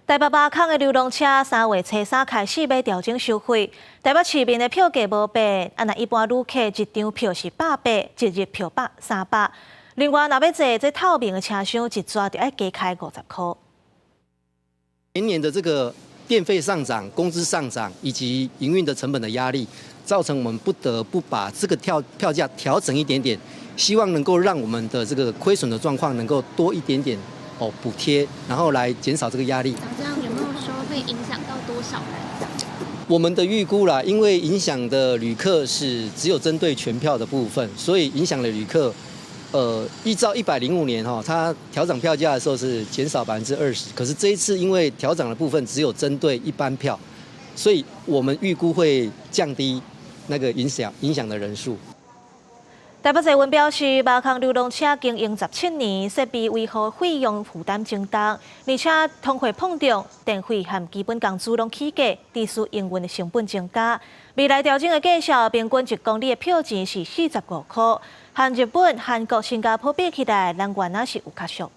台北巴空的遊覽車3月初3開始欲調整收費。台北市民的票價無變，啊，若一般旅客一張票是180，一日票300。另外，若欲坐這透明的車廂，一逝就愛加開50箍。年年的這個電費上漲、工資上漲以及營運的成本的壓力，造成我們不得不把這個票價調整一點點，希望能夠讓我們的這個虧損的狀況能夠多一點點哦補貼，然後來減少這個壓力。這樣有沒有說會影響到多少人？我們的預估啦，因為影響的旅客是只有針對全票的部分，所以影響的旅客，依照105年哈，它調漲票價的時候是減少20%，可是這一次因為調漲的部分只有針對一般票，所以我們預估會降低那個影響的人數。台北捷運表示，貓空遊覽車經營17年，設備維護費用負擔增重，而且通貨膨脹、電費和基本工資攏起價，致使營運的成本增加。未來調整的價數，平均1公里的票錢是45箍，和日本、韓國、新加坡比起來，咱原來是有較俗。